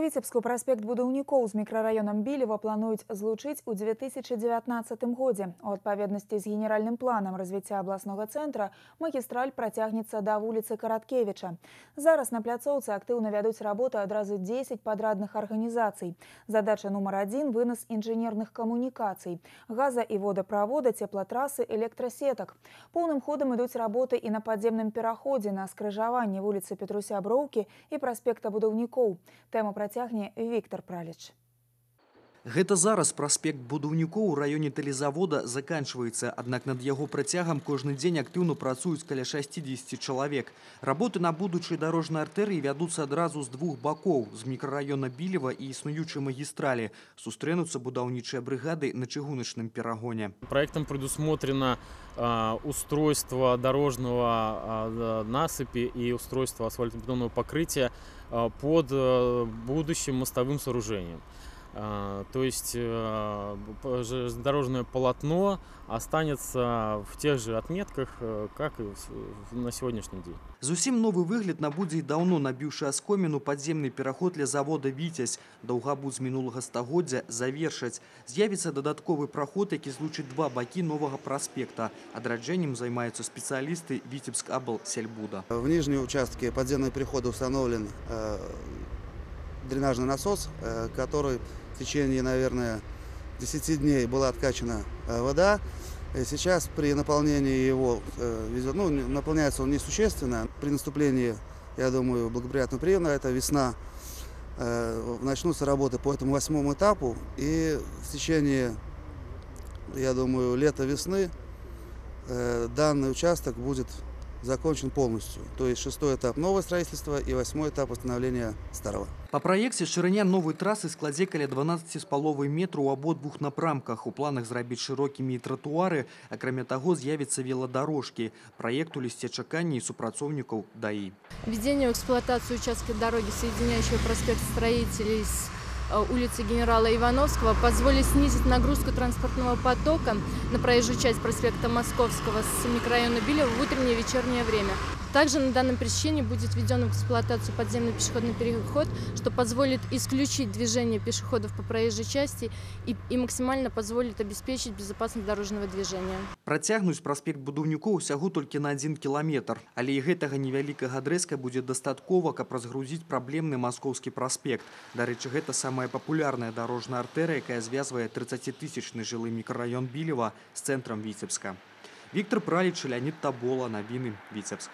У Віцебску праспект Будаўнікоў з мікрараёнам Білева плануюць злучыць у 2019 годзе. У адпаведнасці з генеральным планам развіцця абласнога цэнтра магістраль працягнецца да вуліцы Караткевіча. Зараз на пляцоўцы актыўна вядуць работы адразу 10 падрадных арганізацый. Задача нумар 1 – вынас інжынерных камунікацый, газа і водаправода, цеплатрасы, электрасетак. Поўным ходам ідуць работы і на падземным пераходзе на скрыжаванні вуліцы Петруся Броўкі і праспекта Будаўнікоў. Тэму працягне Віктор Праліч. Гэта зараз праспект Будаўнікоў у раёне тэлезавода заканчваецца, аднак над яго працягам кожны дзень актыўна працуюць каля 60 чалавек. Работы на будучай дарожнай артэрыі вядуцца адразу з двух бакоў, з мікрараёна Білева і існуючай магістралі. Сустрэнуцца будаўнічыя брыгады на чыгуначным перагоне. Проектом предусмотрено устройство дорожного насыпи и устройство асфальтобетонного покрытия под будущим мостовым сооружением. То есть дорожное полотно останется в тех же отметках, как и на сегодняшний день. Зусім новы выгляд набудзе і даўно набіўшы аскоміну падземны пераход ля завода «Віцязь». Даўгабуд з мінулага стагоддзя завершаць. З'явіцца дадатковы праход, які злучыць два бакі новага праспекта. Адраджэннем займаюцца спецыялісты Віцебск-Аблсельбуда. В нижнем участке подземного перехода установлен дренажный насос, который в течение, наверное, 10 дней была откачана вода. Сейчас при наполнении его, ну, наполняется он несущественно. При наступлении, я думаю, благоприятного приема, это весна, начнутся работы по этому 8-му этапу. И в течение, я думаю, лета-весны данный участок будет закончен полностью. То есть 6-й этап нового строительства и 8-й этап восстановления старого. Па праекце шырыня новай трасы складзе каля 12,5 метраў у абодвух напрамках. У планах зрабіць шырокімі і тратуары, акрамя таго з'явяцца веладарожкі. Праект у лісце чакання і супрацоўнікаў ДАІ. Введение в эксплуатацию участка дороги, соединяющего проспект Строителей с улицы генерала Ивановского, позволит снизить нагрузку транспортного потока на проезжую часть проспекта Московского с микрорайона Билева в утреннее и вечернее время. Также на данном пересечении будет введен в эксплуатацию подземный пешеходный переход, что позволит исключить движение пешеходов по проезжей части и максимально позволит обеспечить безопасность дорожного движения. Працягнуць праспект Будаўнікоў усяго толькі на 1 кіламетр. Але і гэтага невялікага адрэзка будзе дастаткова, каб разгрузіць праблемны Маскоўскі праспект. Дарэчы, гэта самая папулярная дарожная артэрыя, якая звязвае 30-тысячны жылы мікрараён Білева з цэнтрам Віцебска. Віктор Праліч, Леонид Табола, навіны, Віцебск.